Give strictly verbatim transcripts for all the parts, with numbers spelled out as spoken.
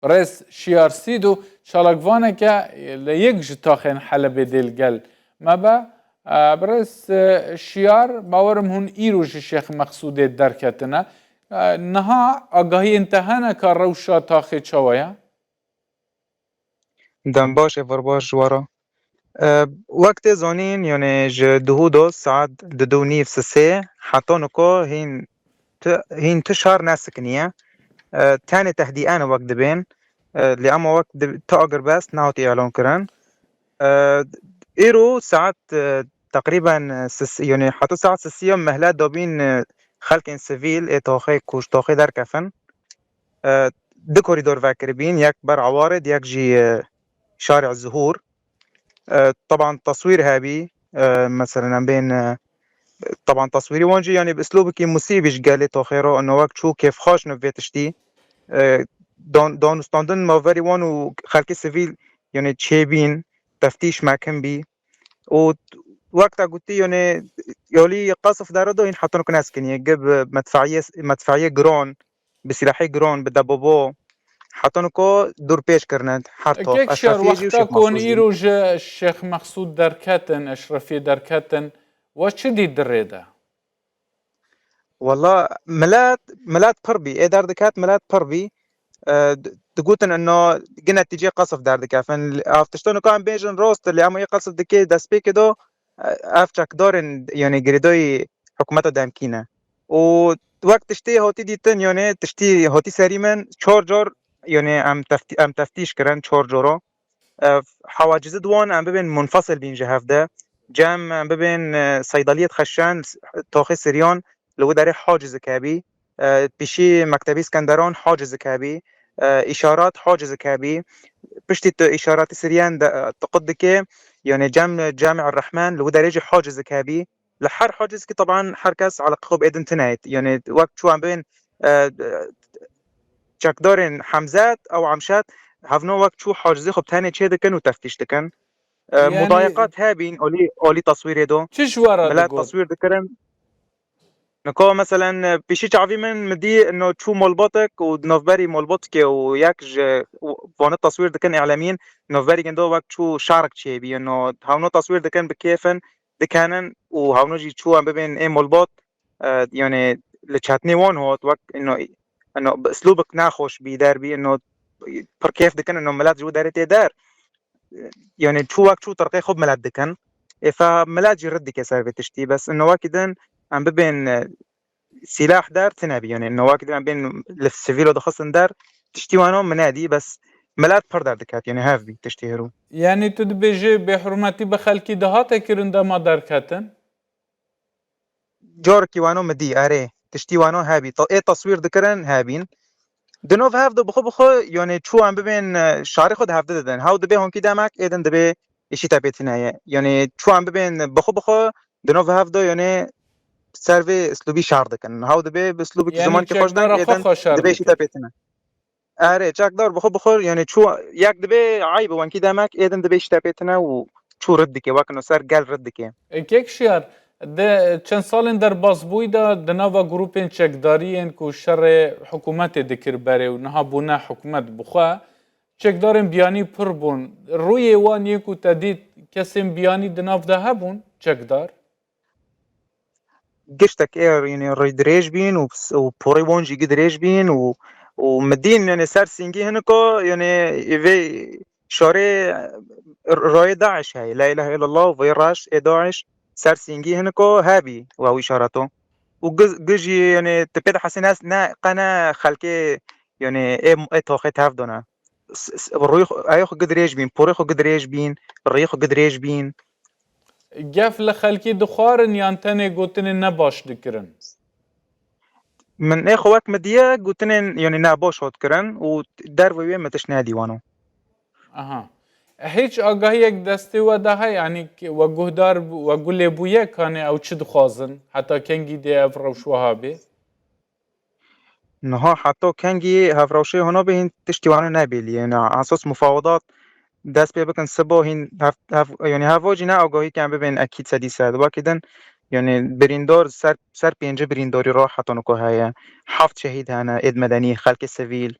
Birêz Şiyar Sîdo, çalakvaneke li yek ji taxên Helebê dê li gel me be. E, Birêz, e, Şiyar, bawerim hûn îro ji Şêx Meqsûdê derketine. E, niha agahiyên te hene ka rewşa taxê çawa ye? Dem baş, êvar baş ji we re. E, wek tê zanîn, yanî ji duhû do saet di du nîv sisê heta niko hîn tu, hîn tu şar nesikiniye. E, tenê tehdîen wek dibên. E, lê ema wek di, tu agirbest nehatiye elan kirin. E, îro saet, e, teqrîben, e, sis, yanî heta saet sisiya mehlet dabîn, e, xelkên sivîl ê taxê ku ji taxê derkefin. E, du korîdor vekiribîn, yek ber Ewarê, yek jî, e, şarê Zuhûr. E, teban teswîr hebî, e, meselen em bên, e, teban teswîrî wan jî, yanî bi uslûbekî musîbî ji gelê taxê re, ino wek çû kêfxweş ne vê tiştî. E, dan-, danûstandin maverî wan û xelkê sivîl, yanî çêbîn, teftîş mekin bî. Û wek te gotî, yanî yolî qesf dere do hîn heta niko nesikiniye, gi bi medfeiyê, medfeiyê giran, bi silahê giran, bi debobo, heta niko dûr pêç kirine her tax. Kek Şiyar, wexta ku hûn îro ji Şêx Meqsûd derketin, Eşrefiyê derketin, we çi dît di rê de? Wela milet, milet pir bî. Ê derdiket milet pir bî. E, di-, digotin ino gi netîcê qesf derdikefin. Ev tişta nika em bêjin rast, lê ema yê qesf dikê destpêkê do, e, ev çekdarên, yanî girêdayî hikûmeta demkî ne. Û wek tiştê hatî dîtin, yanî tiştî hatî serî min çar car, yanî em teftî-, em teftîş kirin çar cara. E, hewacizî di wan em bibên munfesil bîn ji hev de. Cem em bibên, e, seydeliyê dixeşen, taxê Siryan li wî derê hacizî hebî. E, pişî mektebî Skenderan hacizî hebî. E, îşarat hacizî hebî. Piştî tu îşaratî Siryan de, e, tiqit dike, yanî cem, Cami'er Rehman li wî derê jî hacizî hebî. Li her hacizkî teban her kes eleqê xwe bi êdin tine ye. Yanî wek çû em bibên, e, çekdarên Hemzet ew Emşet hevno wek çû hacizê xwe bi tenê çê dikin û teftîş dikin. E, yanî mudayeqat hebîn, olî, olî teswîrê do. Çi ji we re digot? Milet teswîr dikirin. Nika meselen, e, pişî çavî min mi dî ino çû molbatek û di navberî molbatikê û yek ji vane teswîr dikin îlemîn, navberî gindo wek çû şarek çêbî. Ino hevno teswîr dikin bi kêfin, dikenin û hevno jî çû em bibên ê molbat, e, yanî li çetnê wan hot, wek ino, ino bi uslûbek nexweş bî derbî, ino pir kêf dikin, ino milet ji wî derê tê der. Yanî çû wek çû tirqê xwe bi milet dikin. Ê fe milet jî rid dike ser vê tiştî. Bes ino wekî din em bibên, e, sîlah der tine bî. Yanî ino wekî din em bên li sivîlo dixistin der, tiştî wano min nedî, bes milet pir derdiket, yanî hev bî tiştê hêrû. Yanî tu dibêjî bêhurmetî bi xelkî dihate kirin dema derketin? Carekî wano min dî, erê. Tiştî wano hebî. Ta-, ê teswîr dikirin hebîn. Di nav hev de bixwe bixwe, yanî çû em bibên, e, şarê xwe di hevdi didin. Hew dibê honkî demek, ê din dibê îşî tepêtine ye. Yanî çû em bibên bixwe bixwe, di nav hev de, yanî ser vê uslûbî şer dikin. Hew dibê bi uslûbekî, yanî zimankî xweş çekdara den, xwe ê din xwe şer dibê îşî dikin. Tepêtine. Erê, çekdar bixwe bixwe, yanî çû yek dibê eyb e, wenkî demek ê din dibê îşî tepêtine û çû rid dike, wek ino ser gel rid dike. E, Kek Şiyar, di çend salên derbasbûyî de di nava grûpên çekdarî yên ku şerê hikûmetê dikir berê û niha bûne hikûmet bi xwe, çekdarên biyanî pir bûn. Rûyê wan yê ku te dît, kesên biyanî di nav de hebûn, çekdar? Giştek ê, yanî rî dirêj bîn û, û porê wan jî gi dirêj bîn û, û min dîn, yanî ser sîngî hiniko, yanî vê şarê rayê DAIŞ heye. La ilahe illallah û vê reş ê DAIŞ ser sîngî hiniko hebî we wî şarato. Û gi, gi jî, yanî tu pê dihesî ne, ne, qe ne xelkê, yanî ê, ê toxê tev done. S-, s-, rûyê xwe, ayê xwe gi dirêj bîn, porê xwe gi dirêj bîn, rîyê xwe gi dirêj bîn. Gef li xelkî dixwarin yan tenê gotinên ne baş dikirin? Min ê xwe wek min diye gotinên, yanî ne baş hat kirin û dervê wê min tişt nedî wano. Aha. Hiç agahiyek destê we de heye, yanî we guhdar bû, we gulê bûye, kanê ew çi dixwazin? Heta kengî dê ev rewş wiha bê? Niha heta kengî hevrewşê hona bê hîn tiştî wana nebêliye. Na esas mufawedat dest pê bikin sibo hîn hev, hev, yanî hevo jî ne agahî ke em bibên ekîd sedî sed. Wekî din, yanî birîndar ser, ser pêncî birîndarî ra heta niko heye. Heft şehîd hene, êd medenî, xelkê sivîl.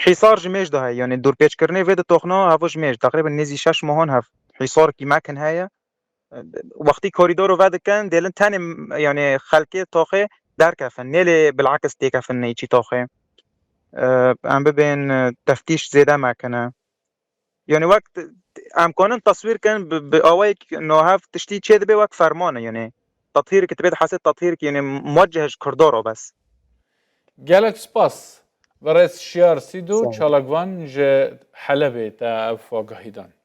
Hîsar ji mêj de heye, yanî dûrpêçkirinê vê di toxna hevo ji mêj, teqrîben nêzî şeş mohan hev hîsarekî mekin heye. Wextî korîdoro vedikin, dêlin tenê, yanî xelkê toxê derkefin, nêlê bilakis têkefin neyçî toxê. Em bibên, e, teftîş zêde mekine. Yanî wek t-, t-, em konin teswîr kin bi, bi awayek nohev tiştî çê dibe wek fermane, yanî tethîrek dibe, dihesê tethîrek, yanî muweceh ji Kurdoro bes. Gelek spas. Birêz Şiyar Sîdû, çalakvan ji Helebê te ev agahî dan.